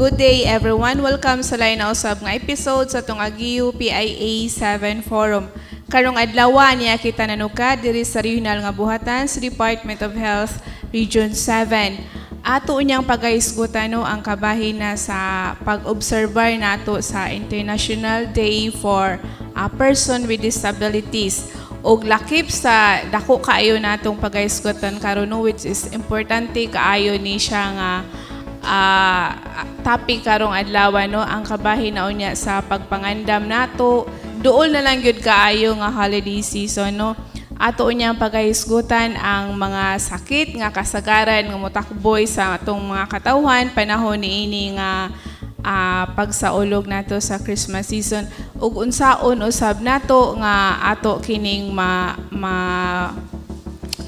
Good day, everyone. Welcome sa lain na usab nga episode sa atong Agiyo PIA 7 Forum. Karong adlaw niya kita nanuka diri sa regional nga buhatan sa Department of Health Region 7. Ato unyang pagahisgutan, no, ang kabahin na sa pag-obserbar nato sa International Day for a Person with Disabilities og lakip sa dako kaayo natong pagahisgutan karon, no, which is importante kaayo ni siya nga topic karong adlaw, no, ang kabahin na unya sa pagpangandam nato duol na lang gyud kaayo nga holiday season, no. Ato unyang pagahisgutan ang mga sakit nga kasagaran nga motakboy sa atong mga katawhan panahon niini nga pagsaulog nato sa Christmas season ug unsaon usab nato nga ato kining ma ma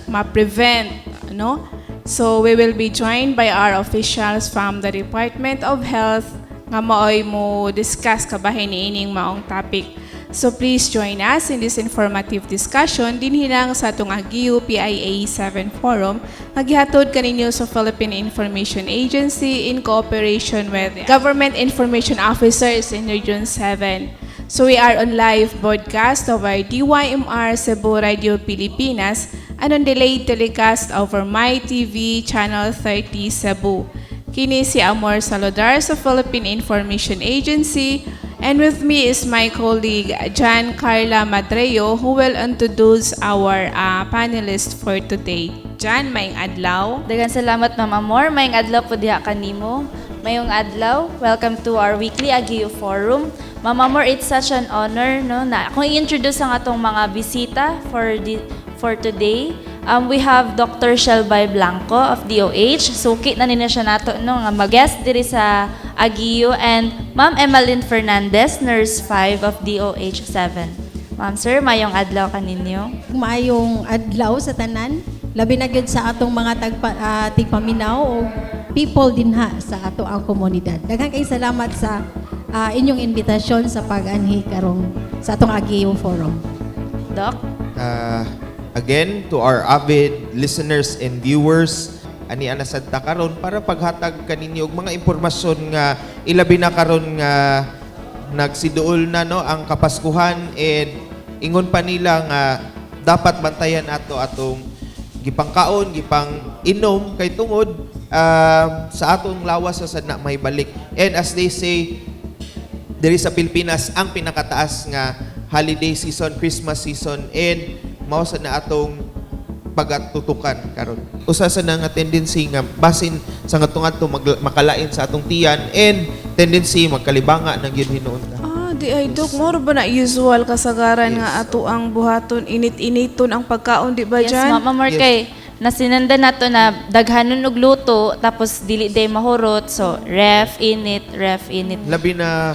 ma-prevent, no? So we will be joined by our officials from the Department of Health nga maoy mo discuss kabahin niining maong topic. So please join us in this informative discussion dinhi lang sa atong Agiyo PIA 7 Forum nga gihatod kaninyo sa Philippine Information Agency in cooperation with Government Information Officers in Region 7. So we are on live broadcast over DYMR Cebu Radio Pilipinas and on delayed telecast over My TV Channel 30 Cebu. Kini si Amor Saludar sa Philippine Information Agency, and with me is my colleague Jan Carla Madreo, who will introduce our panelist for today. Jan, maayong adlaw. Daghang salamat, Ma'am Amor. Maayong adlaw po diha kanimo. Maayong adlaw. Welcome to our weekly Agiyo Forum. Ma'am Amor, it's such an honor, no, na akong i-introduce ang atong mga bisita for today. We have Dr. Shelby Blanco of DOH. Suki na nina siya nato, no, nga mag-guest diri sa Agiyo, and Ma'am Emmeline Fernandez, Nurse 5 of DOH 7. Ma'am, sir, maayong adlaw kaninyo. Maayong adlaw sa tanan, labi na gyud sa atong mga tigpaminaw o people dinha sa ato ang komunidad. Daghan kay salamat sa inyong imbitasyon sa pag-anhi karong sa atong Agiyo Forum. Doc? Again, to our avid listeners and viewers, ani ana sad ta karon para paghatag kaninyo og mga impormasyon nga ilabi na karon nga nagsiduol na, no, ang Kapaskuhan, and ingon pa nila nga dapat bantayan ato atong gipangkaon, gipang inom kay tungod sa atong lawas sa sad na may balik. And as they say, diri sa Pilipinas ang pinakataas nga holiday season, Christmas season, and mao sa na atong pagatutukan karon. Usa sa na nga tendency nga basin sa ngadto makalain sa atong tiyan and tendency magkalibanga na gyud hinuon ta. Ah, di ay, Dok, moro ba na usual kasagaran nga ato ang buhaton init-initon ang pagkaon, di ba, Yes, Jan? Ma'am Amor, Yes. kay nasinanda nato na daghanon og luto tapos dili day mahurot, so ref init, ref init. Labi na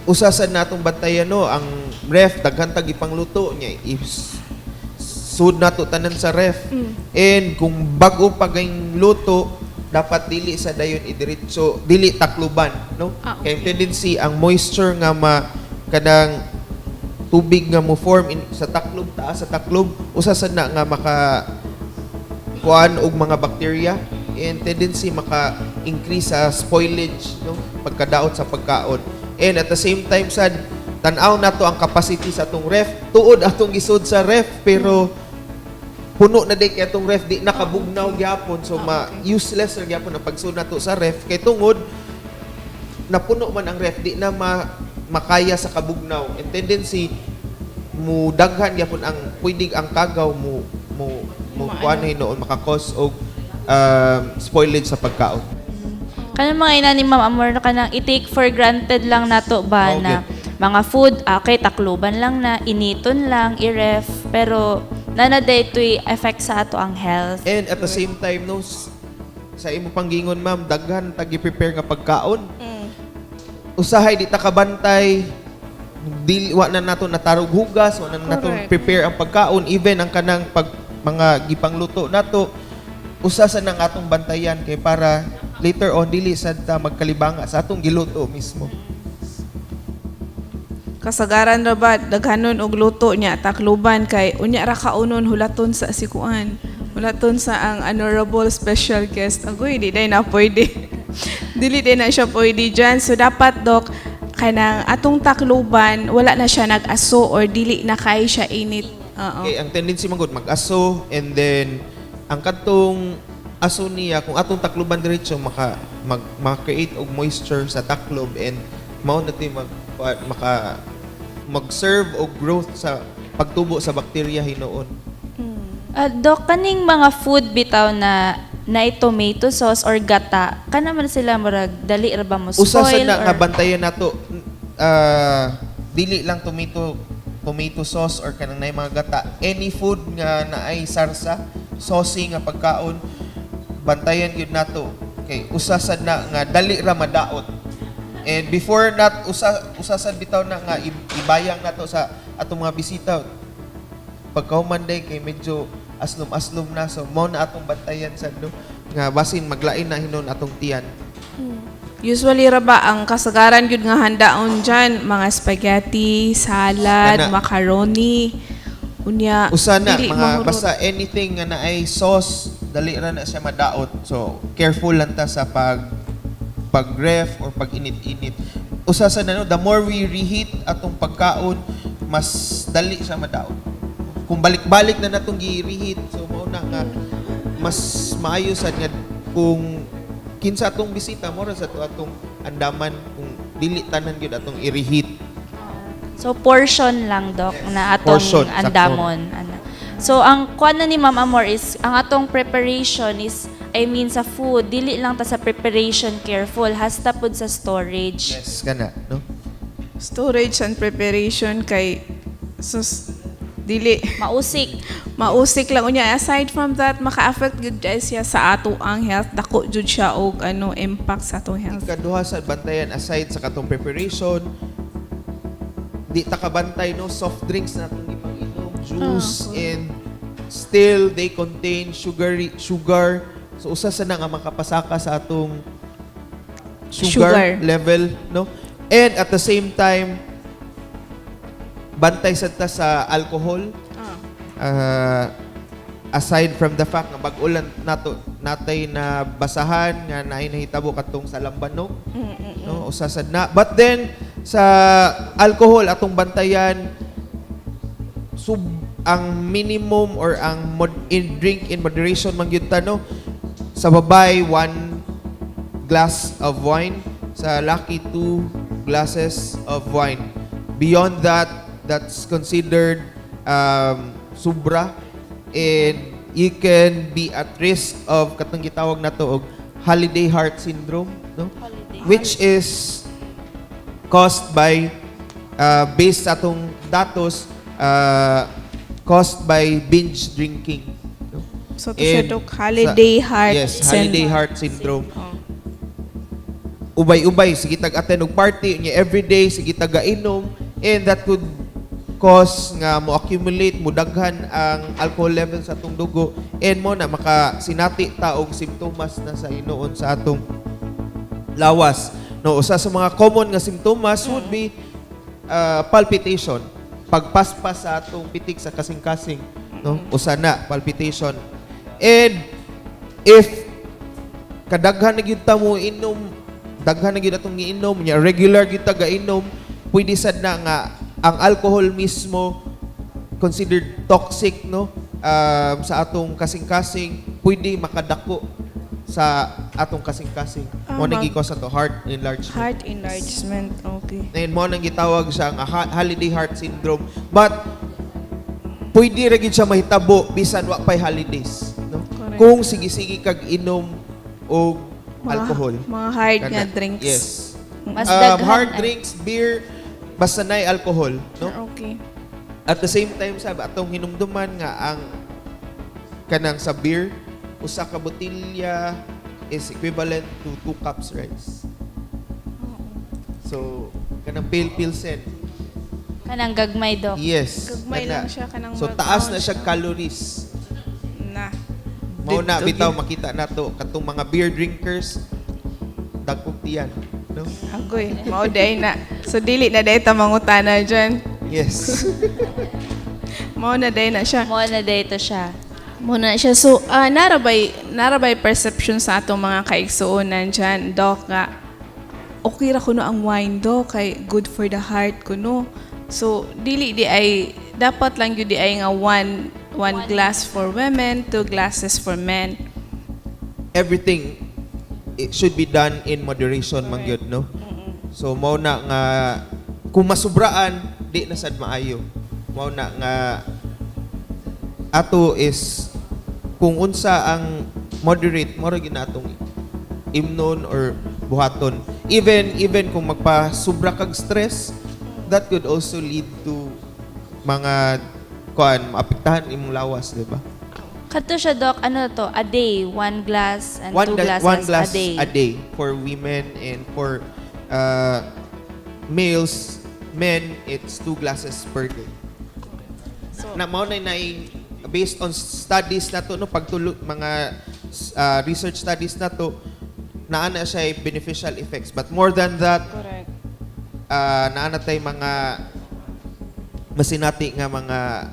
usa sa natong bantayan, no, ang ref, daghan tag ipangluto niya, if sud nato tanan sa ref. And kung bag-o pa gayng luto, dapat dili sa dayon idiretso, dili takluban, no? Ah, okay. Kay tendency ang moisture nga ma kanang tubig nga mo form sa taklob, taas sa taklob, usa sad na nga maka kuan og mga bacteria and tendency maka increase sa spoilage, no, pagkadaot sa pagkaon. And at the same time sad, tan-aw nato ang capacity sa atong ref. Tuod atong gisud sa ref pero puno na day kay atong ref, di nakabugnaw gyapon, so ma useless ra gyapon ang pagsud nato sa ref kay tungod napuno man ang ref, di na makaya sa kabugnaw, and tendency mu daghan gyapon ang pwedeng ang kagaw mo mo mo kuan hinuon maka-cause og spoilage sa pagkaon. Kanang mga ina ni Ma'am Amor, no, kanang i-take for granted lang nato ba na mga food, ah, okay, takluban lang na, initon lang, i-ref, pero nana day ito'y effect sa ato ang health. And at the same time, no, sa imo panggingon, ma'am, daghan tag prepare nga pagkaon. Usahay di ta kabantay, dili, wa na nato natarog hugas, wa na nato prepare ang pagkaon, even ang kanang pag mga gipangluto nato, usa sa nang atong bantayan kay para later on dili sad ta magkalibanga sa atong giluto mismo. Kasagaran ra ba daghanon og luto niya takluban kay unya ra kaunon, hulaton sa sikuan. Hulaton sa ang honorable special guest. Agoy, di day na pwede. Dili day na siya pwede dyan. So dapat, Dok, kanang atong takluban wala na siya nag-aso or dili na kay siya init. Oo. Kay ang tendency man gud mag-aso, and then ang kadtong aso niya, kung atong takluban diretso, maka mag maka-create og moisture sa taklob and mao na ti mag maka mag-serve og growth sa pagtubo sa bakterya hinuon. Dok, kaning mga food bitaw na na tomato sauce or gata, kana man sila murag dali ra ba mo Usa sa spoil na or nga bantayan nato, dili lang tomato tomato sauce or kanang naay mga gata, any food nga naay sarsa, saucy nga pagkaon, bantayan gyud nato kay usa sad na nga dali ra madaot. And before that, usa usa sad bitaw na nga ibayang nato sa atong mga bisita, pagkahuman day kay medyo aslom-aslom na, so mao na atong bantayan sad, no, nga basin maglain na hinon atong tiyan. Usually ra ba ang kasagaran gyud nga handaon dyan, mga spaghetti, salad, Kana. Macaroni, unya Usa na dili mga mahurot. basta anything nga naay sauce, dali ra na siya madaot. So careful lang ta sa pag ref or pag init-init. Usa sa na, no, the more we reheat atong pagkaon, mas dali siya madaot. Kung balik-balik na natong gi-reheat, so mao na nga mas maayo sad nga kung kinsa atong bisita mo ra sa to atong andaman kung dili tanan gyud atong i-reheat. So portion lang, Doc, na atong Portion, sakto. andamon. Ana. So ang kuan na ni Ma'am Amor is ang atong preparation is, I mean, sa food, dili lang ta sa preparation careful, hasta pud sa storage. Yes, kana, no? Storage and preparation kay sus, dili Mausik. Mausik lang unya. Aside from that, maka-affect gyud jud siya sa ato ang health. Dako jud siya og ano, impact sa atong health. Ikaduha sa bantayan aside sa katong preparation, di ta kabantay, no, soft drinks na atong ipang-inom, juice, and still they contain sugary sugar. So usa sa na nga makapasaka sa atong sugar, Sugar. level, no? And at the same time, bantay sad ta sa alcohol. Aside from the fact nga bag-o lang nato natay na basahan nga naay nahitabo katong sa lambanog, no, usa sad na. But then sa alcohol, atong bantayan sub ang minimum or ang mod, in drink in moderation man gyud ta, no? Sa babae, one glass of wine, sa laki, two glasses of wine. Beyond that, that's considered sobra and you can be at risk of katong gitawag nato og holiday heart syndrome, no, which is caused by, based sa atong datos, caused by binge drinking, no? So to siya, And Dok, holiday heart Yes, holiday heart syndrome. Ubay-ubay sige tag attend og party nya everyday, sige tag inom, and that could cause nga mo accumulate, mo daghan ang alcohol level sa atong dugo and mo na makasinati ta og simptomas na sa hinuon sa atong lawas, no? Usa sa mga common nga simptomas would be palpitation, pagpaspas sa atong pitik sa kasing-kasing, no? Usa na palpitation. And if kadaghan na gyud ta mo inom, daghan na gyud atong giinom nya, regular gyud ta gainom, pwede sad na nga ang alcohol mismo considered toxic, no, sa atong kasing-kasing, pwede makadako sa atong kasing-kasing. Mo nang gi-cause ato heart enlargement. Heart enlargement, okay. And mo nang gitawag siya nga holiday heart syndrome. But pwede ra gyud siya mahitabo bisan wa pay holidays, no? Correct. Kung sige-sige kag inom og alcohol. Mga hard nga Kana. drinks. Yes. Mas daghan Hard drinks, beer, basta naay alcohol, no? Okay. At the same time, sab atong hinumduman nga ang kanang sa beer, usa ka botelya is equivalent to 2 cups rice. So kanang pale pilsen. Kanang gagmay, Dok. Yes. Gagmay kana. lang siya, kanang So taas na mag-count siya calories. Na. Mao na Dito, bitaw makita nato katong mga beer drinkers, dagkong tiyan, no? Agoy, mao day na. So dili na day ta mangutana dyan. Yes. Mao na day na siya. Mo na dito siya. Muna siya. So, narabay perception sa atong mga kaigsuonan dyan, Doc, nga, okay ra kuno ang wine, Doc, kay good for the heart kuno. So, dili di ay, dapat lang yun di ay nga one glass for women, two glasses for men. Everything, it should be done in moderation man gyud, no? So mao na nga kung masubraan, di na sad maayo. Mao na nga ato is kung unsa ang moderate, mao ra gyud na atong imnon or buhaton. Even kung magpasubra kag stress, that could also lead to mga kuan, maapektahan imong lawas, di ba? Kadto siya, Doc, ano to? A day, one glass and two glasses One glass a day. a day for women, and for males, men, it's two glasses per day. So, Na mao na naing based on studies nato, no, pagtulo mga research studies nato, naa na siya beneficial effects, but more than that, naa na tay mga masinati nga mga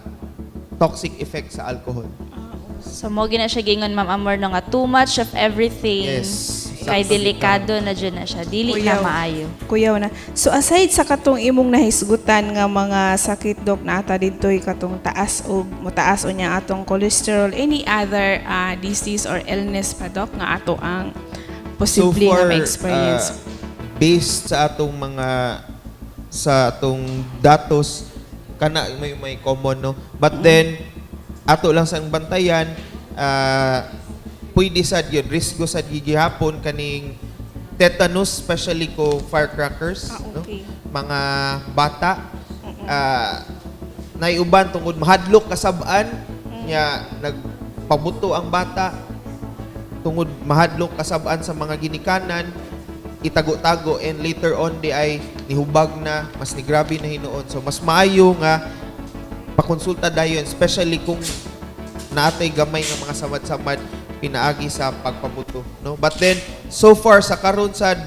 toxic effects sa alcohol. So mo gina siya gingon, Ma'am Amor, no, nga too much of everything. Yes. Kay delikado na jud na siya. Dili na Kuyaw. maayo. Kuyaw na. So aside sa katong imong nahisgutan nga mga sakit, Dok, na ata didtoy katong taas og mutaas unya atong cholesterol, any other disease or illness pa, Dok, nga ato ang posible nga ma-experience? Based sa atong mga, sa atong datos, kana may common, no, but then ato lang sang bantayan, pwede sad yun risgo sad gihapon kaning tetanus, especially ko firecrackers, no, mga bata, naiuban tungod mahadlok kasab-an nya nagpabuto ang bata tungod mahadlok kasab-an sa mga ginikanan, itago-tago, and later on di ay nihubag na, mas nigrabe na hinuon. So mas maayo nga pakonsulta dayon, especially kung naatay gamay nga mga samad-samad pinaagi sa pagpabuto, no? But then so far sa karon sad,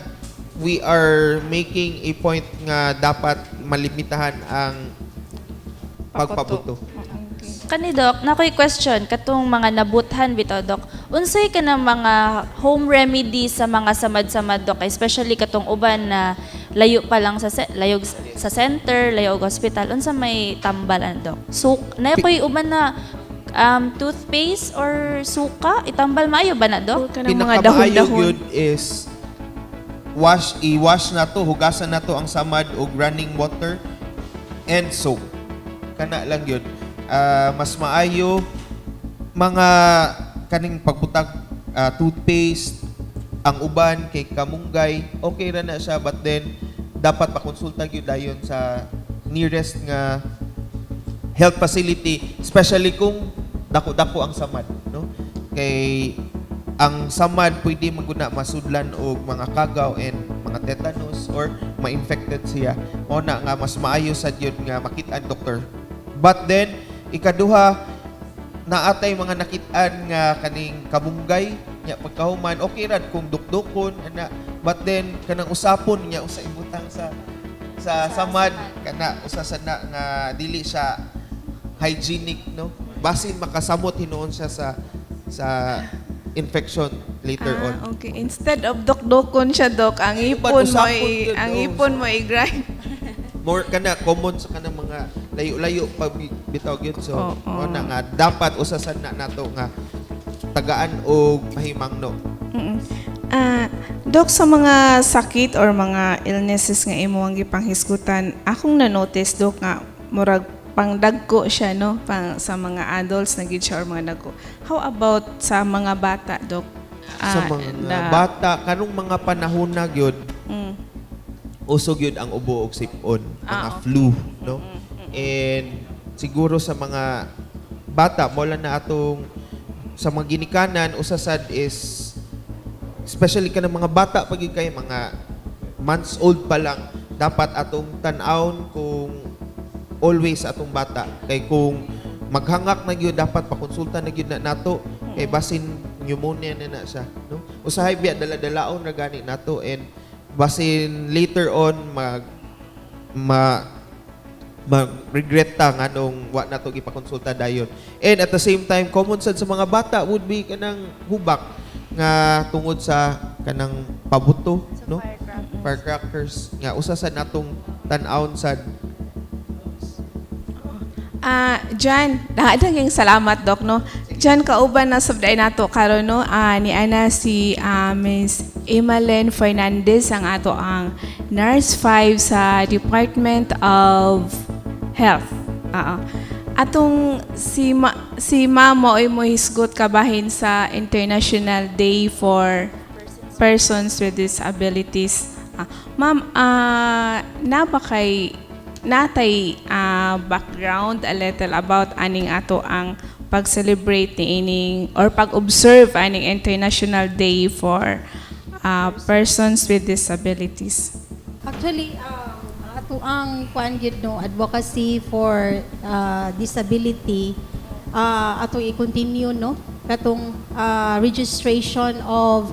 we are making a point nga dapat malimitahan ang pagpabuto. Kani, Doc, nakoy question katong mga nabuthan bitaw, Doc. Unsay ka ng mga home remedy sa mga samad-samad, Doc, especially katong uban na layo pa lang sa layo sa center, layo og hospital, unsa may tambalan, Doc? Suk na koy uban na toothpaste or suka itambal, maayo ba na, Doc? Or kanang mga Pinakamaayo dahon-dahon. gyud is wash, i-wash na to, hugasan na to ang samad og running water and soap. Kana lang yun. Ah, mas maayo mga kaning pagbutag toothpaste, ang uban kay kamunggay, okay ra na siya, but then dapat pakonsulta gyud dayon sa nearest nga health facility, especially kung dako-dako ang samad, no, kay ang samad pwede maguna masudlan og mga kagaw and mga tetanus or ma-infected siya. Mao na nga mas maayo sad yun nga makit-an doktor. But then ikaduha, naatay mga nakit-an nga kaning kamunggay nya pagkahuman okay rad kung dukdukon ana, but then kanang usapon niya usa ibutang sa samad, kana usa sa na nga dili siya hygienic, no? Basin makasamot hinuon siya sa infection later on. Ah, okay. Instead of dukdukon siya, Dok, ang ipon mo usapon i, yun, ang oh. ipon mo i-grind. More kana common sa kanang mga layo-layo pa bitaw gyud. So mao na nga dapat usa sad na nato nga tagaan og mahimangno. Ah, Dok, sa mga sakit or mga illnesses nga imo ang gipanghisgutan, akong na-notice, Dok, nga murag pangdagko siya, no? Pang sa mga adults na gid siya or mga dagko. How about sa mga bata, Dok? Sa Ah, mga bata karong mga panahon na gyud, uso gyud ang ubo og sipon, mga flu, no? And siguro sa mga bata, mo lang na atong sa mga ginikanan, usa sad is especially kanang mga bata pag gyud kay mga months old pa lang. Dapat atong tan-awon kung always atong bata kay kung maghangak na gyud, dapat pakonsulta na gyud na nato kay basin pneumonia na na siya, no? Usahay biya dala-dalaon ra gani nato and basin later on mag ma mag-regret ta nganong wa nato gipakonsulta dayon. And at the same time, common sad sa mga bata would be kanang hubak nga tungod sa kanang pabuto, no? Firecrackers nga usa sa natong tan-awon sad. Ah, Jan, daghang salamat, Doc, no. Jan, kauban na sabday nato karon, no. Ni ana si Miss Emalen Fernandez, ang ato ang Nurse 5 sa Department of Health. Atong si Ma'am ay mo hisgot kabahin sa International Day for Persons with Disabilities. Ma'am, na ba kay natay background a little about aning ato ang pag-celebrate ni ining or pag-observe aning International Day for Persons with Disabilities? Actually, ato ang kuan gyud, no, advocacy for disability, atong i-continue, no, katong registration of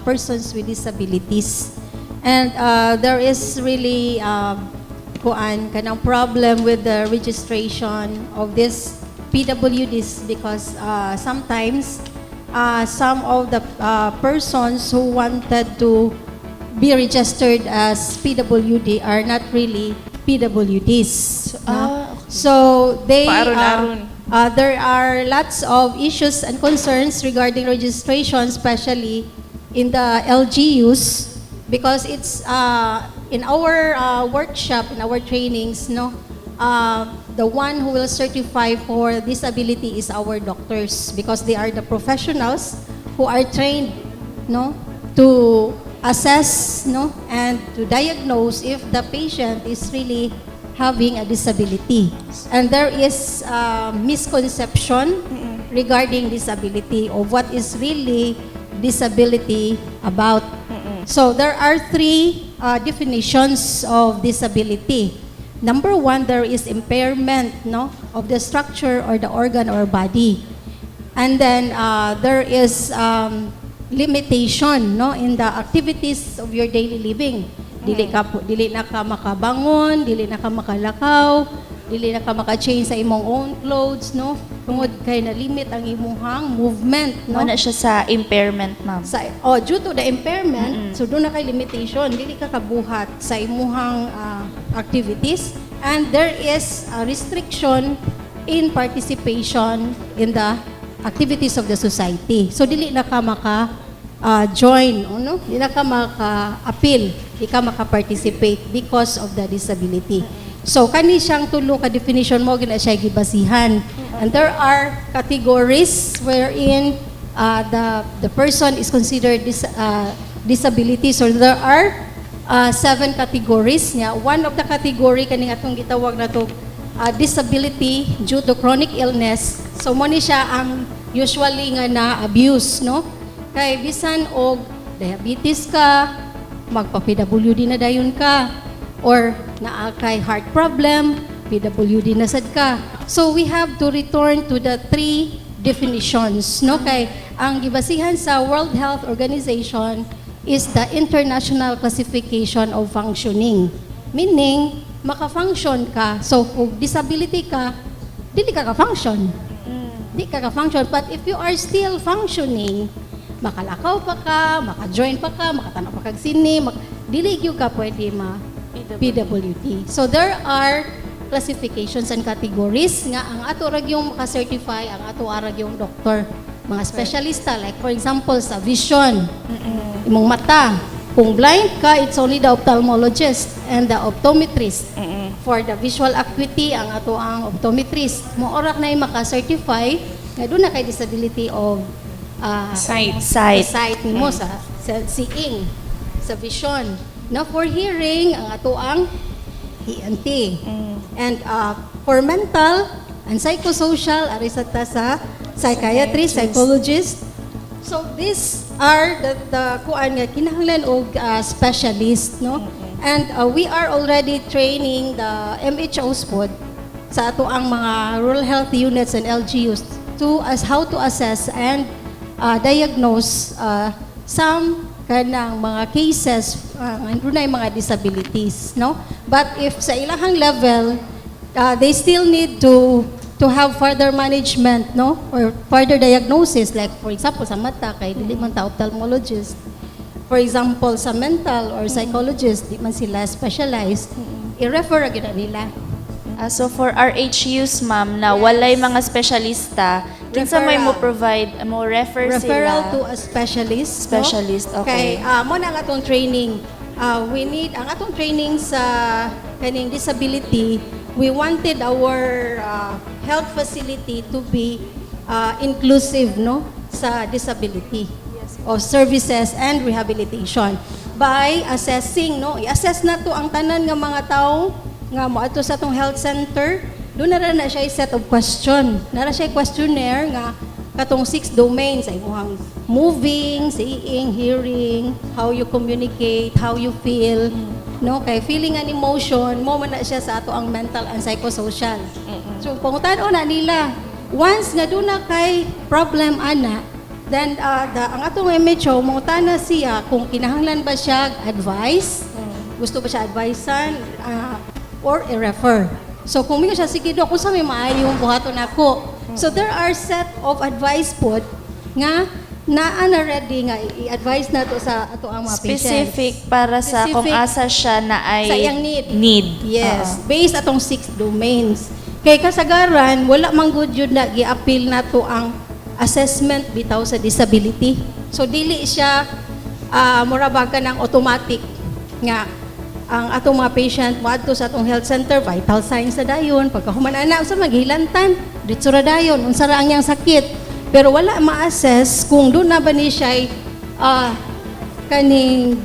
persons with disabilities. And there is really kuan kanang problem with the registration of this PWDs because sometimes some of the persons who wanted to be registered as PWD are not really PWDs, no? Ah, okay. So they Paaron-aron. There are lots of issues and concerns regarding registration, especially in the LGUs, because it's in our workshop, in our trainings, no, the one who will certify for disability is our doctors because they are the professionals who are trained, no, to assess, no, and to diagnose if the patient is really having a disability. And there is a misconception regarding disability of what is really disability about. So there are three definitions of disability. Number one, there is impairment, no, of the structure or the organ or body. And then there is limitation, no, in the activities of your daily living. Dili na ka makabangon, dili na ka makalakaw, dili na ka maka-change sa imong own clothes, no? Tungod kay na limit ang imuhang movement, no? Muna siya sa impairment, ma'am. Sa, oh, due to the impairment, so duna kay limitation, dili ka kabuhat sa imuhang activities and there is a restriction in participation in the activities of the society. So dili na ka maka join, ano? Dili na ka maka-appeal, di ka maka-participate because of the disability. So kani siyang tulo ka definition mo gina siya gibasihan. And there are categories wherein the person is considered disability. So there are seven categories niya. One of the category kaning atong gitawag na to disability due to chronic illness. So mo ni siya ang usually nga na abuse, no? Kay bisan og diabetes ka, magpa-PWD na dayon ka, or naa kay heart problem, PWD na sad ka. So we have to return to the three definitions, no? Kay ang gibasihan sa World Health Organization is the International Classification of Functioning. Meaning, maka-function ka. So kung disability ka, dili ka ka-function. Di ka ka-function. But if you are still functioning, makalakaw pa ka, maka-join pa ka, makatanaw pa kag sine, dili gyud ka pwede ma PWD. So there are classifications and categories nga ang ato ra yung maka-certify, ang ato ra yung doktor, mga espesyalista, like for example sa vision, imong mata. Kung blind ka, it's only the ophthalmologist and the optometrist. For the visual acuity, ang ato ang optometrist. Mo ora na yung maka-certify nga duna kay disability of Sight. Sight. sa sight nimo, sa seeing, sa vision. No, for hearing, ang ato ang ENT. And for mental and psychosocial, ari sa ta sa psychiatrist, psychologist. So these are the kuan nga kinahanglan og specialist, no? And we are already training the MHOs pod sa ato ang mga rural health units and LGUs to as how to assess and diagnose some kanang mga cases dunay mga disabilities, no? But if sa ilahang level, they still need to have further management, no, or further diagnosis, like for example sa mata, kay dili man ta ophthalmologist, for example sa mental or psychologist, di man sila specialized, i-refer ra gyud na nila. Ah, so for RHUs, ma'am, na walay mga espesyalista, kinsa may mo Referral. Provide, mo refer Referral sila? To a specialist, no? Specialist, okay. Kay mo na ang atong training. We need ang atong training sa kaning disability. We wanted our health facility to be inclusive, no, sa disability of services and rehabilitation by assessing, no, i-assess na to ang tanan nga mga tawo nga moadto sa atong health center. Doon na ra na siya set of question na ra siya questionnaire nga katong six domains ay imuhang moving, seeing, hearing, how you communicate, how you feel, no? Kay feeling and emotion mo man na siya sa ato ang mental and psychosocial. So pangutan-on na nila. Once nga duna kay problem ana, then ang atong MHO mangutana siya kung kinahanglan ba siya advice, gusto ba siya advisean or i-refer. So kung mingon siya, "Sige dok, kung sa may maayong buhaton nako." So there are set of advice pod nga naa na ready nga i-advise na to sa ato ang mga patients. Specific para sa kung Specific asa siya na ay sa iyang need. Need. Yes, based atong six domains. Kay kasagaran wala man gud yun na gi-appeal na to ang assessment bitaw sa disability. So dili siya mura ba ka ng automatic nga ang atong mga patient moadto sa atong health center, vital signs na dayon, pagkahuman ana sa maghilantan, diretso ra dayon unsa ra ang iyang sakit, pero wala ma-assess kung doon na ba ni siya kaning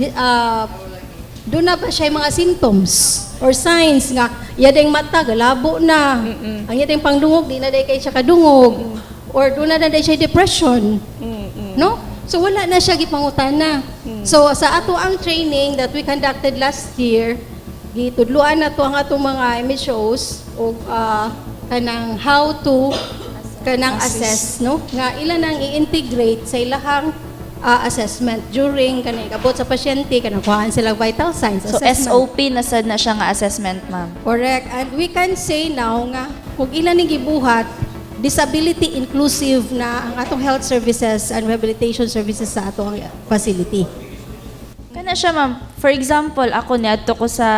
doon na ba siya mga symptoms or signs nga iyang mata galabo na, ang iyang pangdungog di na day kay siya kadungog, or doon na day siya depression, no? So wala na siya gipangutana. So sa ato ang training that we conducted last year, gitudluan na to ang atong mga MHOs og kanang how to kanang assess, no, nga ila nang i-integrate sa ilahang assessment during kanang abot sa pasyente, kanang kuhaan sila vital signs, So assessment. SOP na sad na siya nga assessment, ma'am. Correct. And we can say now nga kung ilan ning gibuhat, disability inclusive na ang atong health services and rehabilitation services sa atong facility. Kana siya, ma'am. For example, ako niadto ko sa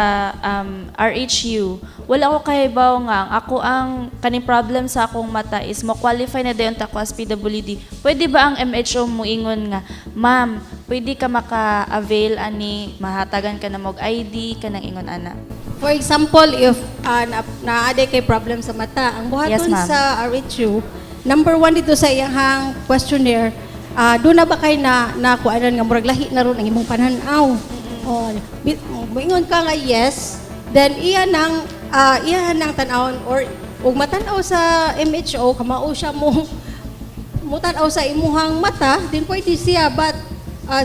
RHU. Wala ko kahibaw nga ang ako ang kaning problem sa akong mata is mo qualify na dayon ta ko as PWD. Pwede ba ang MHO mo ingon nga, "Ma'am, pwede ka maka-avail ani, mahatagan ka na mog ID," kanang ingon ana? For example, if na kay problem sa mata, ang buhaton Yes, ma'am. sa RHU, number one dito sa iyang questionnaire, doon na ba kay na na kuanan nga murag lahi na ron ang imong pananaw? Oh, moingon ka nga yes, then iya nang tan-awon or ug matan-aw sa MHO, kamao siya mo mutan-aw sa imuhang mata, din pwede siya, but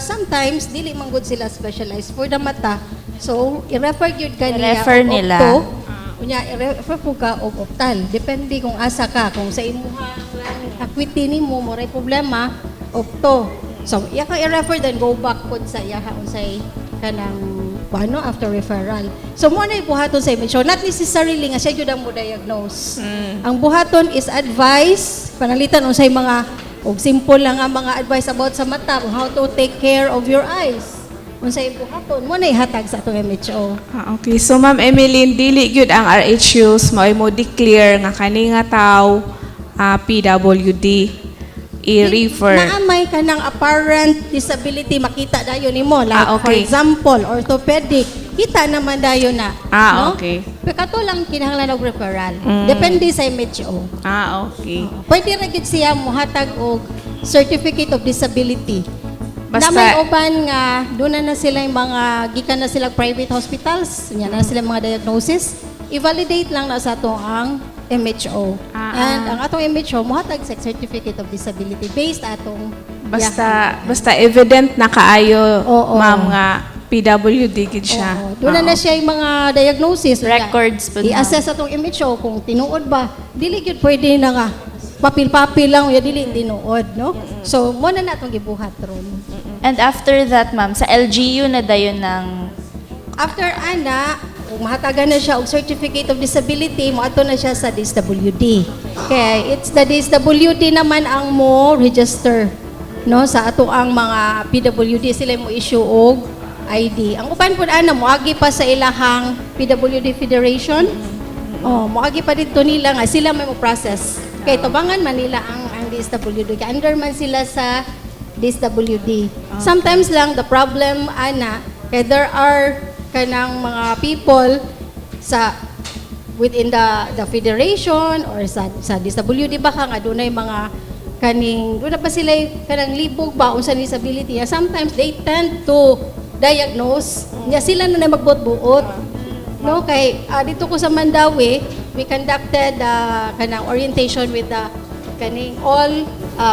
sometimes dili man gud sila specialized for the mata. So i-refer gyud ka niya I-refer og nila. opto. Unya i-refer po ka og optal. Depende kung asa ka, kung sa imuhang lang acuity nimo mo ray problema, opto. So iya ka i-refer, then go back pod sa iya unsay kanang ano after referral. So mo na buhaton sa MHO, not necessarily nga siya gyud ang mo diagnose. Ang buhaton is advice, panalitan unsay mga og simple lang ang mga advice about sa mata, kung how to take care of your eyes. Unsay buhaton mo na ihatag sa atong MHO. Ah, okay. So Ma'am Emeline, dili gyud ang RHUs mao mo declare nga kani nga tawo PWD, i-refer. Naa may kanang apparent disability, makita dayon nimo, like for example orthopedic, kita naman dayon na, no? Pero kato lang kinahanglan og referral, depende sa MHO. Pwede ra gid siya mohatag og certificate of disability. Namay uban nga doon na na sila yung mga gikan na sila private hospitals, nya na sila mga diagnosis, i-validate lang na sa ato ang MHO. And ang atong MHO mohatag sa certificate of disability based atong Basta basta evident na kaayo, ma'am, nga PWD gid siya. Oo. Doon na na siya yung mga diagnosis. Records po na. I-assess atong MHO kung tinuod ba. Dili gyud pwede na nga papil-papil lang ya dili tinuod, no? So mo na natong gibuhat ron. And after that, ma'am, sa LGU na dayon ng After ana, kung mahatagan na siya og certificate of disability, moadto na siya sa DSWD. Kay it's the DSWD naman ang mo register, no, sa ato ang mga PWD. Sila mo issue og ID. Ang uban pud ana moagi pa sa ilahang PWD Federation. Oh, moagi pa didto nila nga sila may mo process. Kay tubangan man nila ang DSWD. Kay under man sila sa DSWD. Sometimes lang the problem ana kay there are kanang mga people sa within the federation or sa DSWD ba ka nga dunay mga kaning doon na pa sila kanang libog ba unsa disability niya. Sometimes they tend to diagnose niya, sila na na magbuot-buot, no? Kay dito ko sa Mandaue, we conducted kanang orientation with the kaning all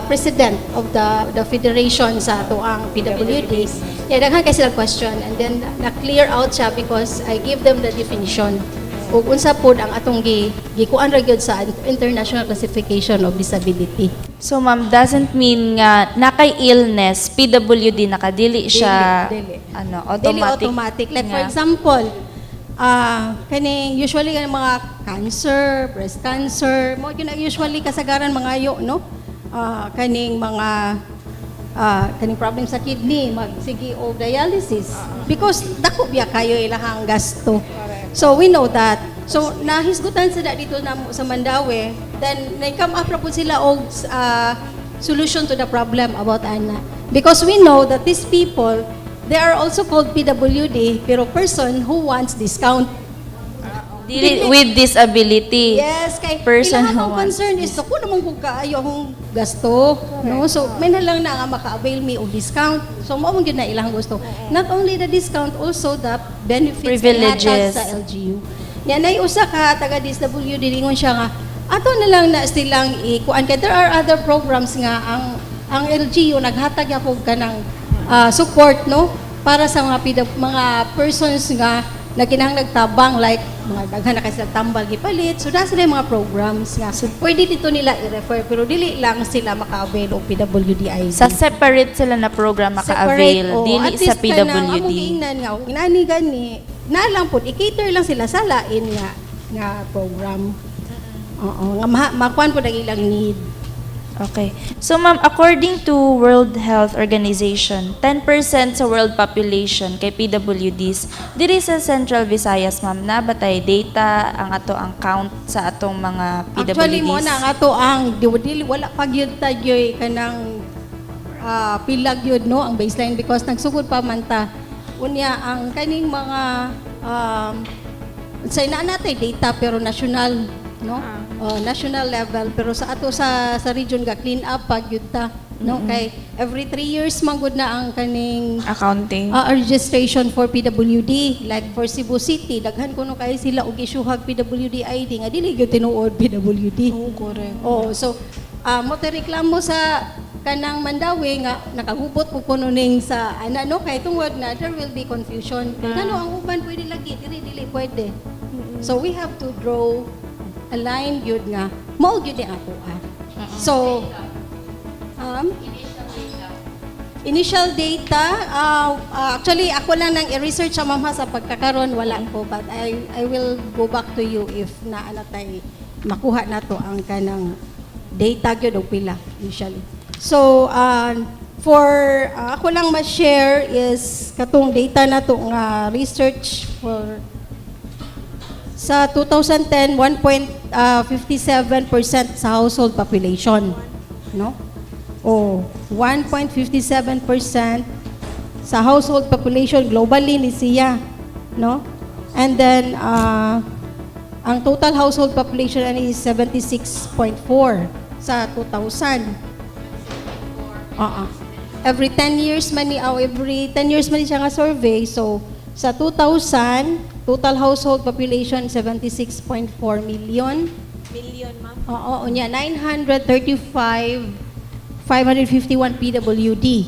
president of the federation sa atoang PWD. Yeah, daghan kay sila question and then na clear out siya because I give them the definition ug unsa pod ang atong gi gikuan ra gyud sa International Classification of Disability. So ma'am, doesn't mean nga nakay illness, PWD nakadili siya Dili, dili. ano, Dili automatic. automatic. Like for nga. example, kaning usually kanang mga cancer, breast cancer, mo yun ang usually kasagaran mga ayo, no? Kaning mga kaning problem sa kidney, magsige og dialysis because dako biya kayo ilahang gasto. So we know that. So nahisgutan sila dito na sa Mandaue, then they come up ra pud sila og solution to the problem about ana. Because we know that these people, they are also called PWD, pero person who wants discount. Dili with disability. Yes, kay Person ilang who ang wants concern is dako naman kung kaayo akong gasto, no? So may na lang na nga maka-avail me og discount. So mao man gyud na ilang gusto. Not only the discount, also the benefits Privileges. na sa LGU. Nya nay usa ka taga DSWD, ingon siya nga ato na lang na silang ikuan kay there are other programs nga ang LGU naghatag ya og kanang support, no, para sa mga mga persons nga nagkinahanglan nagtabang, like mga daghan na kay sila tambal gipalit. So naa sila yung mga programs nga pwede dito nila i-refer pero dili lang sila maka-avail og PWD ID. Sa separate sila na program maka-avail, Separate, oo. dili At sa least kanang PWD. among giingnan nga kung inani gani na lang pud i-cater lang sila sa lain nga nga program. Oo, nga makuan pud ang ilang need. Okay. So ma'am, according to World Health Organization, 10% sa world population kay PWDs. Diri sa Central Visayas, ma'am, na ba tay data ang ato ang count sa atong mga PWDs? Actually mo na ang ato ang dili wala pa gyud ta gyud kanang pilag gyud, no, ang baseline because nagsugod pa man ta. Unya ang kaning mga sa inaa natay data pero national, no? Oh, national level, pero sa ato sa region ga clean up pa gyud ta, no, kay every 3 years man gud na ang kaning Accounting. Registration for PWD. Like for Cebu City, daghan kuno kay sila og isyuhag PWD ID nga dili gyud tinuod PWD. Oo, correct. Oh, so mo te reklamo sa kanang Mandaue nga nakagubot po kuno ning sa ana, no, kay tungod na there will be confusion. Ngano ang uban pwede lagi diri dili pwede? So we have to draw a line gyud nga mao gyud ni ato ah. So initial data, actually ako lang nang i-research sa mama sa pagkakaron wala ko, but I will go back to you if naa na tay makuha na to ang kanang data gyud og pila initially. So for ako lang ma-share is katong data na to nga research for sa 2010, 1.57% sa household population, no? Oh, 1.57% sa household population globally ni siya, no? And then ang total household population ani is 76.4 sa 2000. Oo. Every 10 years man ni oh, every 10 years man ni siya nga survey. So sa 2000, total household population 76.4 million. Million, ma'am. Oo, unya 935 551 PWD.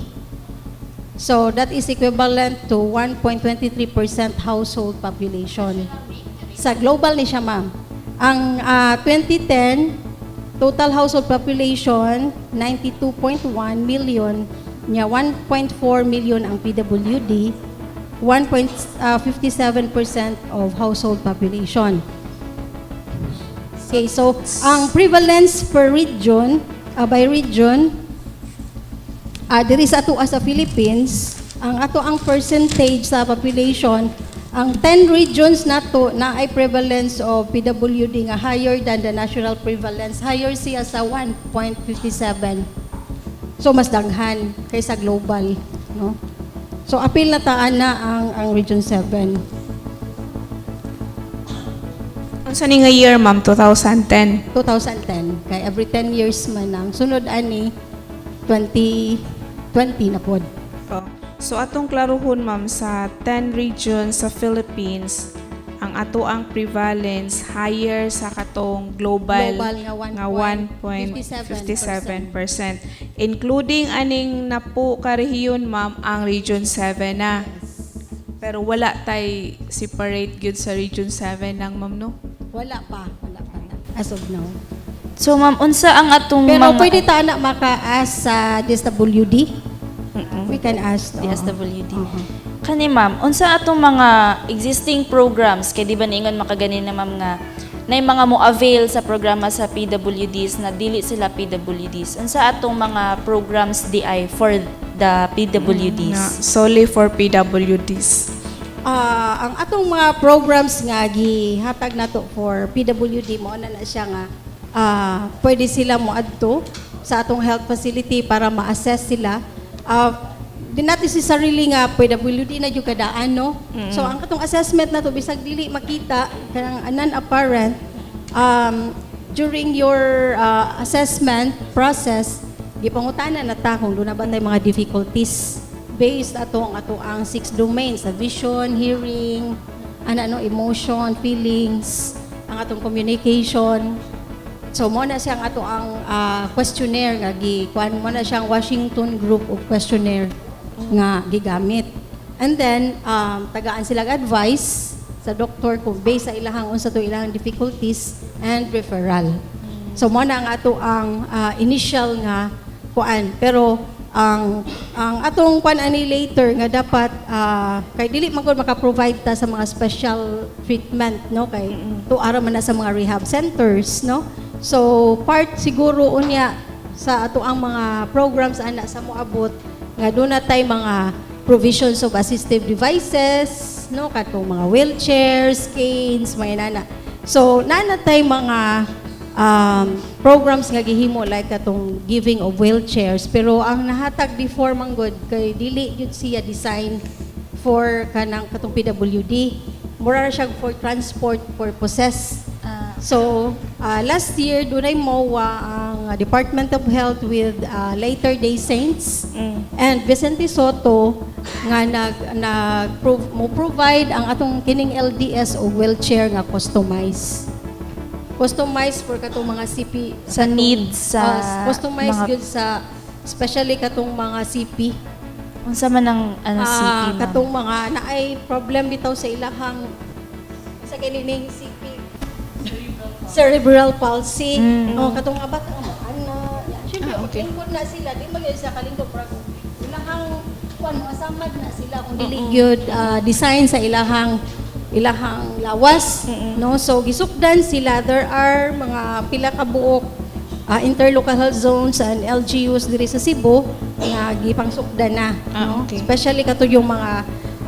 So that is equivalent to 1.23% household population. Sa global ni siya, ma'am. Ang 2010, total household population 92.1 million, nya 1.4 million ang PWD, 1.57% of household population. Okay, so ang prevalence per region, by region, diri sa ato sa Philippines, ang ato ang percentage sa population, ang 10 regions nato na ay prevalence of PWD nga higher than the national prevalence, higher siya sa 1.57. So mas daghan kaysa global, no? So apil na taan na ang Region 7. Unsa ni nga year, ma'am? 2010? 2010 kay every 10 years man ang sunod ani, 2020 na pod. Oh. So atong klaruhon, ma'am, sa 10 regions sa Philippines, ang ato ang prevalence higher sa katong global, Global nga nga 1.57%. 1.57%, including aning napo ka rehiyon, ma'am, ang Region 7 na. Pero wala tay separate gyud sa Region 7 nang, ma'am, no? Wala pa na, as of now. So ma'am, unsa ang atong Pero mga pwede ta na maka-ask sa DSWD. We can ask. Oo. DSWD. Kani ma'am, unsa atong mga existing programs kay di ba niingon makaganin na, ma'am, nga nay mga mo avail sa programa sa PWDs na dili sila PWDs? Unsa atong mga programs DI for the PWDs? Na solely for PWDs. Ah, ang atong mga programs nga gihatag nato for PWD mo na na siya nga pwede sila moadto sa atong health facility para ma-assess sila. Di natin si sarili nga PWD na jud kadaan, no? So ang katong assessment nato, bisag dili makita, kanang non-apparent, during your assessment process, gipangutana na ta kung duna ba tay mga difficulties based ato ang ato ang six domains sa vision, hearing, ano ano emotion, feelings, ang atong communication. So mo na siyang ato ang questionnaire nga gi kuan mo na siyang Washington Group of Questionnaire nga gigamit. And then tagaan sila advice sa doktor kung based sa ilahang unsa to ilahang difficulties and referral. So mo na ang ato ang initial nga kuan, pero ang atong kuan ani later nga dapat kay dili man gud maka-provide ta sa mga special treatment, no, kay tuara man na sa mga rehab centers, no? So part siguro unya sa ato ang mga programs ana sa moabot nga doon na tay mga provisions of assistive devices, no, katong mga wheelchairs, canes, mga inana. So naa na tay mga programs nga gihimo like katong giving of wheelchairs, pero ang nahatag before manggod kay dili gyud siya design for kanang katong PWD, mura ra siya for transport purposes. So last year dunay MOA ang Department of Health with Latter Day Saints and Vicente Soto nga nag nag mo provide ang atong kining LDS o wheelchair nga customized for katong mga CP. Sa needs sa Customized mga- gyud sa especially katong mga CP. Unsa man ang ano CP, ma'am? Katong mga naay problem bitaw sa ilahang sa kinining CP, cerebral palsy. Oh, katong mga bata nga ana, syempre lingkod na sila, di man gyud sa kalingkod, pero ilahang kuan mo asamad na sila kung dili gyud design sa ilahang lawas, no? So gisukdan sila. There are mga pila ka buok interlocal health zones and LGUs diri sa Cebu nga gipangsukdan na, no? Especially kato yung mga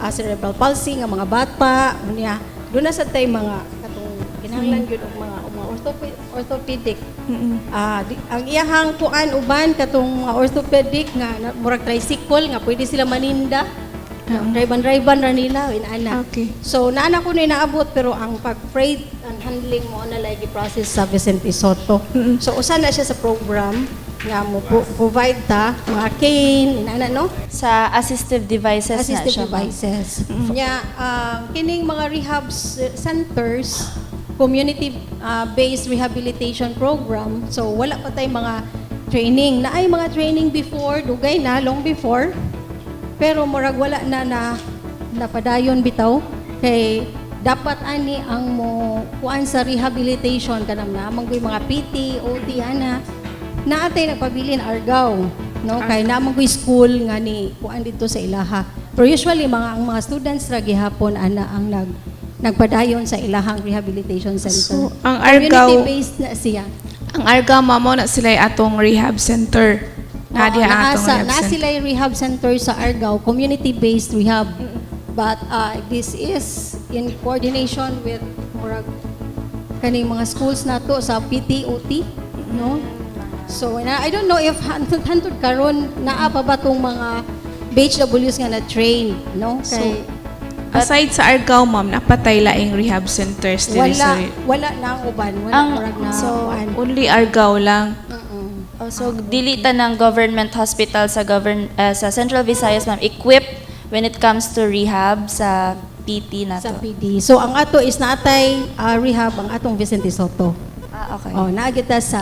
cerebral palsy nga mga bata unya doon na sa tay mga katong kinahanglan gyud og mga orthopedic. Ang iyahang kuan uban katong mga orthopedic nga murag tricycle nga pwede sila maninda. Drive-an ra nila inana. So naana ko na inaabot, pero ang pag-freight and handling mo na lagi process sa Vicente Soto. So usa na siya sa program nga mo provide ta mga cane inana, no? Sa assistive devices Assistive na siya, ma'am. Devices. Nya kining mga rehab centers, community based rehabilitation program. So wala pa tay mga training. Naay mga training before, dugay na, long before. Pero murag wala na na napadayon bitaw kay dapat ani ang mo kuan sa rehabilitation kanang naa man goy mga PT, OT ana, naatay nagpabilin Argao, no, kay naa man goy school nga ni kuan dito sa ilaha. Pero usually mga ang mga students ra gihapon ana ang nagpadayon sa ilahang rehabilitation center. So, ang Argao- Community based na siya. Ang Argao, ma'am, mao na sila atong rehab center. Na Oo, diha ang atong naa rehab naa center. sila rehab center sa Argao, community-based rehab. But this is in coordination with murag kaning mga schools nato sa PTOT, no? So na, I don't know if hantod hantod karon naa pa ba tong mga BHWs nga na train, no? Kay Aside sa Argao, ma'am, napatay laing rehab centers diri wala sa wala na ang uban, wala murag na So, kuan. only Argao lang. Oh, so dili ta ng government hospital sa Central Visayas, ma'am, equipped when it comes to rehab sa PT na Sa to. PD. So ang ato is naatay rehab ang atong Vicente Soto. Ah, okay. Oh, naa kita sa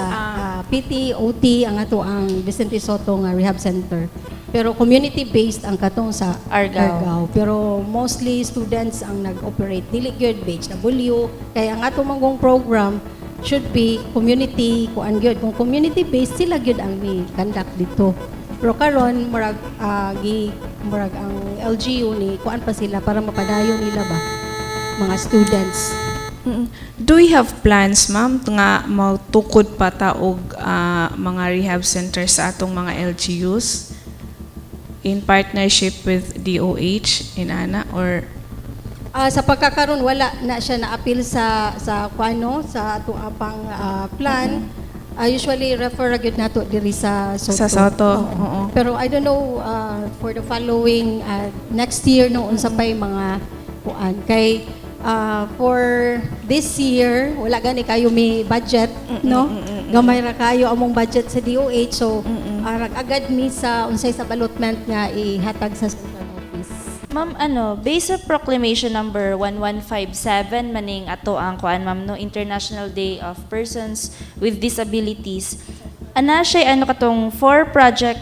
PT, OT ang ato ang Vicente Soto nga rehab center. Pero community based ang katong sa Argao. Pero mostly students ang nag-operate. Dili gyud BHW kaya ang ato manggong program should be community kuan gyud. Kung community based sila gyud ang mi conduct dito. Pero karon murag gi murag ang LGU ni kuan pa sila para mapadayon nila ba mga students. Do we have plans, ma'am, nga magtukod pa ta og mga rehab centers sa atong mga LGUs in partnership with DOH in ana or Ah, sa pagkakaroon wala na siya na-appeal sa kuano sa ato apang plan. Ah, usually refer ra gyud nato diri sa Soto. Sa Soto, Oo. oo. Pero I don't know for the following next year, no, unsa pay mga kuan kay for this year wala gani kayo may budget, no, gamay ra kayo among budget sa DOH, so agad mi sa unsay sa allotment nga ihatag sa central office. Ma'am, ano, based sa Proclamation number 1157 maning ato ang kuan, ma'am, no, International Day of Persons with Disabilities. Ana siya ano katong four project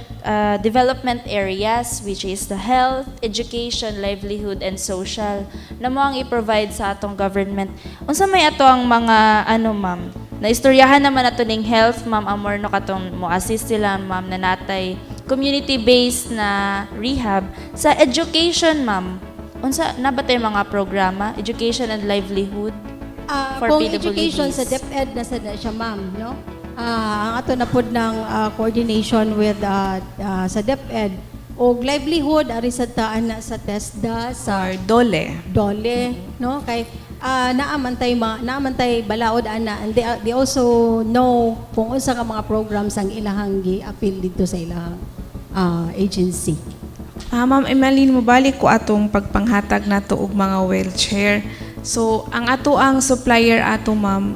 development areas, which is the health, education, livelihood and social na mo ang i-provide sa atong government. Unsa may ato ang mga ano, ma'am? Naistoryahan naman ato ning health, Ma'am Amor, no, katong mo assist sila, ma'am, na natay community-based na rehab. Sa education, ma'am, unsa na ba tayo mga programa? Education and livelihood? Ah, For kung PWDs. education sa DepEd na sa na siya, ma'am, no? Ah, ang ato na pod ng coordination with sa DepEd og livelihood ari sa taan na sa TESDA, sa Or DOLE? DOLE, no, kay naamantay balaod ana and they also know kung unsa ka mga programs ang ilahang gi-appeal dito sa ilahang agency. Ah, Ma'am Emeline, mobalik ko atong pagpanghatag nato og mga wheelchair. So, ang ato ang supplier ato, ma'am,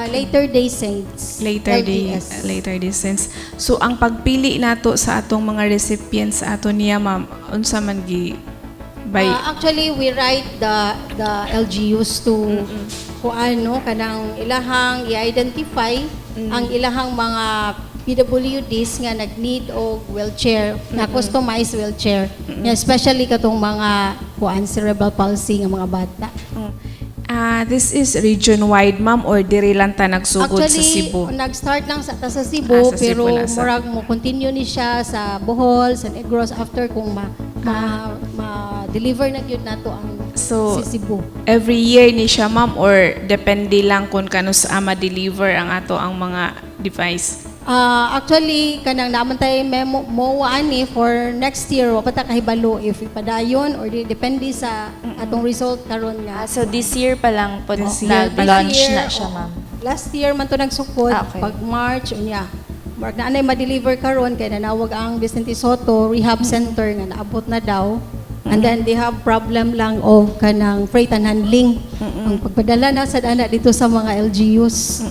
Later Day Saints. Later Day LDS. Later Day Saints. So, ang pagpili nato sa atong mga recipients ato niya, ma'am, unsa man gi by Actually, we write the LGUs to kung ano kanang ilahang i-identify ang ilahang mga PWDs nga nag-need og wheelchair, na customized wheelchair. Nga especially katong mga kuan cerebral palsy nga mga bata. Ah, this is region-wide, ma'am, or diri lang ta nagsugod sa Actually, Cebu? nag-start lang sa ta sa Cebu, Ah, sa Cebu pero lang sa- murag mo continue ni siya sa Bohol, sa Negros after kung ma-deliver na gyud nato ang So, si Cebu. Every year ni siya, ma'am, or depende lang kung kanus-a ma-deliver ang ato ang mga device? Ah, actually kanang naman tay memo mo ani for next year, wa pa ta kahibalo if ipadayon or di, depende sa atong result karon nga. Ah, so this year pa lang po This year pa nag-launch This year, na siya, oo. ma'am. Last year man to nagsukod pag March unya. Mark na anay ma-deliver karon kay nanawag ang Vicente Soto Rehab Center nga naabot na daw. And then they have problem lang of kanang freight and handling. Ang pagpadala na sad ana dito sa mga LGUs.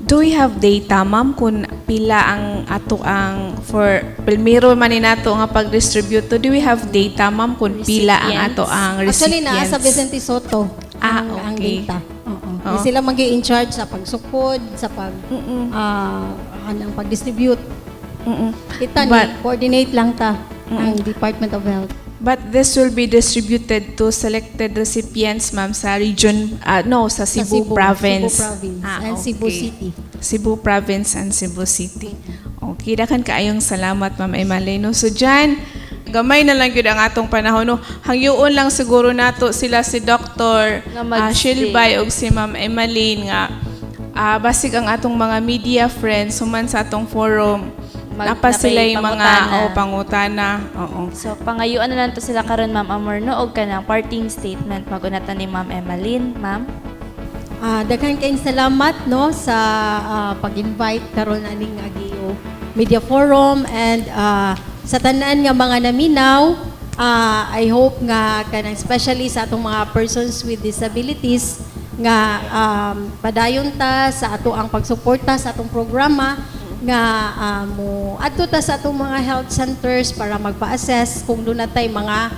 Do we have data, ma'am, kung pila ang ato ang for primero man ni nato nga pag-distribute to, do we have data, ma'am, kung pila ang ato ang recipients? Actually, naa sa Vicente Soto ang data. Oo. Oo. Sila mag in charge sa pagsukod, sa pag anang pag-distribute. Kita ni But- coordinate lang ta. Ang Department of Health. But this will be distributed to selected recipients, ma'am, sa region, no, sa Sa Cebu Province. Cebu Province and Cebu City. Cebu Province and Cebu City. Okay, daghan kaayong salamat, Ma'am Emaleno. So dyan, gamay na lang gyud ang atong panahon, no. Hangyoon lang siguro nato sila si Dr. Nga mag-stay. Shilbay ug si Ma'am Emmaline nga basig ang atong mga media friends human sa atong forum. Napa napay sila yung mga pangutana. Oh, pangutana. Oo. So pangayuan na lang to sila karon, Ma'am Amor, no, og kanang parting statement magunatan ni Ma'am Emmaline, Ma'am. Daghan kayong salamat, no, sa pag-invite karon aning Ageo Media Forum and sa tanan nga mga naminaw. I hope nga kanang especially sa atong mga persons with disabilities nga padayon ta sa ato ang pagsuporta sa atong programa nga mo adto ta sa atong mga health centers para magpa-assess kung duna tay mga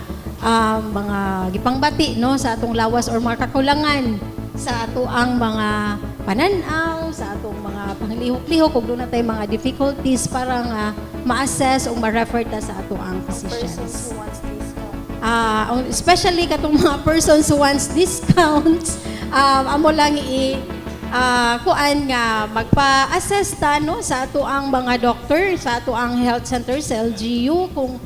gipangbati, no, sa atong lawas or mga kakulangan sa ato ang mga pananaw, sa atong mga panglihok-lihok, kung duna tay mga difficulties para nga ma-assess o ma-refer ta sa ato ang physicians. Especially katong mga persons who wants discounts, amo lang i kuan nga magpa-assess ta, no, sa ato ang mga doctor, sa ato ang health center sa LGU kung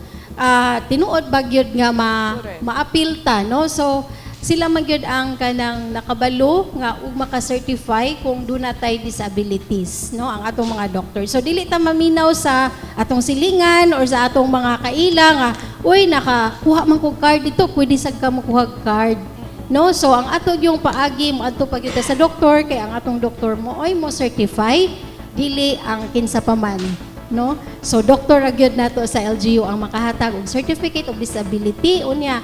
tinuod ba gyud nga ma-appeal ta, no. So sila man gyud ang kanang nakabalo nga ug maka-certify kung duna tay disabilities, no, ang atong mga doctor. So dili ta maminaw sa atong silingan or sa atong mga kaila nga, "Uy, nakakuha man kog card dito, pwede sad ka mokuha og card," no. So ang ato yung paagi, moadto pa gyud ta sa doktor kay ang atong doktor mo oy mo certify, dili ang kinsa pa man, no. So doktor ra gyud nato sa LGU ang makahatag og certificate of disability. Unya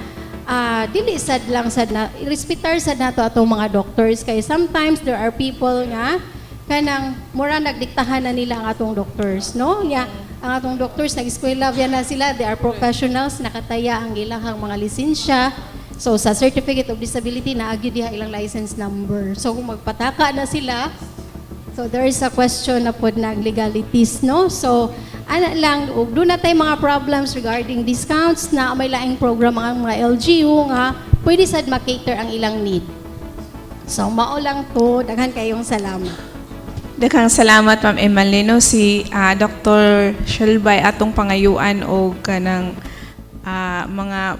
dili sad lang sad na respetar sad nato atong mga doctors kay sometimes there are people nga kanang mura nagdiktahan na nila ang atong doctors, no. Nya ang atong doctors, nag-eskwela yan na sila, they are professionals, nakataya ang ilahang mga lisensya. So sa certificate of disability naa gyud diha ilang license number. So kung magpataka na sila, so there is a question na pod ng legalities, no? So ana lang, ug duna tay mga problems regarding discounts na may laing program ang mga LGU nga pwede sad ma-cater ang ilang need. So mao lang to, daghan kayong salamat. Daghang salamat, Ma'am Emmalino. Si Dr. Shelby, atong pangayuan og kanang mga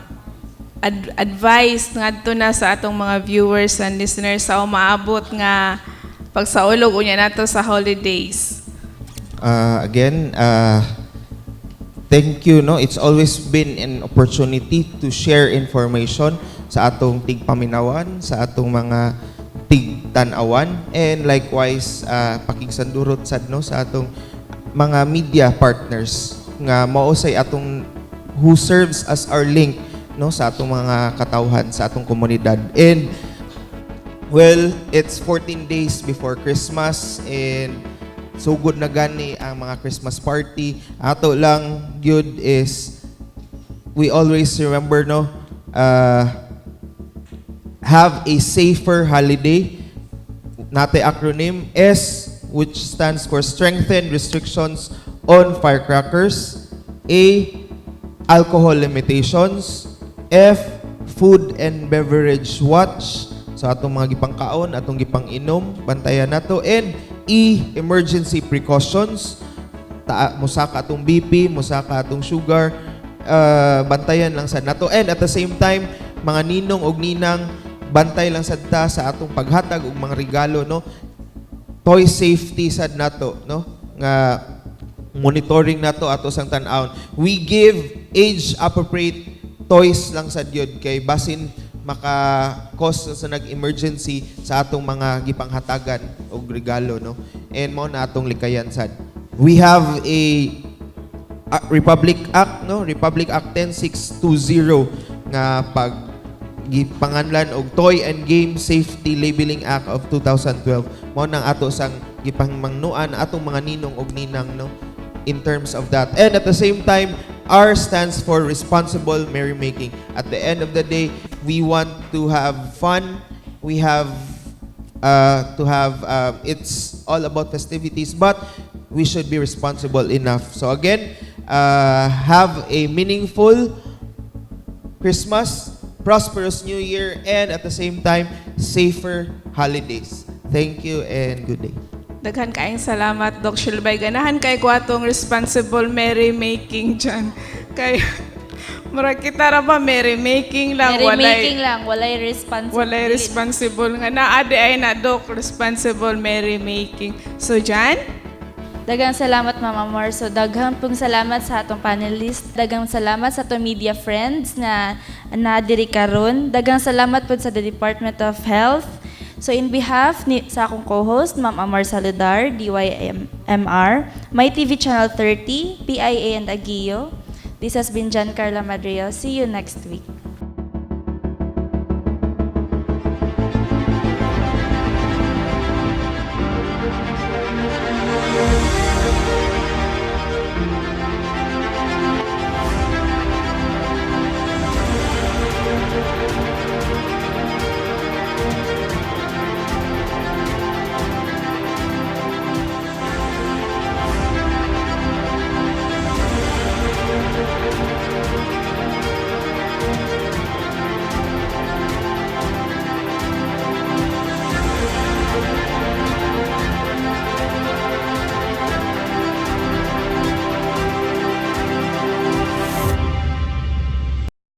advice ngadto na sa atong mga viewers and listeners sa umaabot nga pagsaulog unya nato sa holidays. Again, thank you, no. It's always been an opportunity to share information sa atong tigpaminawan, sa atong mga tigtanawan, and likewise pakigsandurot sad, no, sa atong mga media partners nga mao say atong who serves as our link, no, sa atong mga katawhan sa atong komunidad. And well, it's 14 days before Christmas and sugod na gani ang mga Christmas party. Ato lang gyud is we always remember, no, have a safer holiday. Naa tay acronym S, which stands for strengthen restrictions on firecrackers. A, alcohol limitations. F, food and beverage watch. So atong mga gipangkaon, atong gipang-inom, bantayan nato. And E, emergency precautions. Musaka atong BP, musaka atong sugar, bantayan lang sad nato. And at the same time, mga ninong og ninang, bantay lang sad ta sa atong paghatag og mga regalo, no. Toy safety sad nato, no, nga monitoring nato ato sang tan-awon. We give age appropriate toys lang sad gyud kay basin maka-cause sa nag-emergency sa atong mga gipanghatagan og regalo, no. And mao na atong likayan sad. We have a Republic Act, no, Republic Act 10620 nga pag gipanganlan og Toy and Game Safety Labeling Act of 2012. Mao nang ato sang gipangmangnuan atong mga ninong og ninang, no, in terms of that. And at the same time, R stands for responsible merrymaking. At the end of the day, we want to have fun. We have to have it's all about festivities, but we should be responsible enough. So again, have a meaningful Christmas, prosperous New Year, and at the same time, safer holidays. Thank you and good day. Daghan kaayong salamat, Doc Shilbay. Ganahan kay ko atong responsible merry making dyan. Kay murag kita ra ba merry making lang, Merry walay making lang, walay responsibility. Walay responsible nga naa di ay na, Doc, responsible merry making. So Jan, Daghang salamat, Mama Amor. So daghang pong salamat sa atong panelist. Daghang salamat sa atong media friends na nadiri karon. Daghang salamat pud sa the Department of Health. So in behalf ni sa akong co-host, Ma'am Amor Saludar, DYMR, My TV Channel 30, PIA and Agio. This has been Giancarla Madriel. See you next week.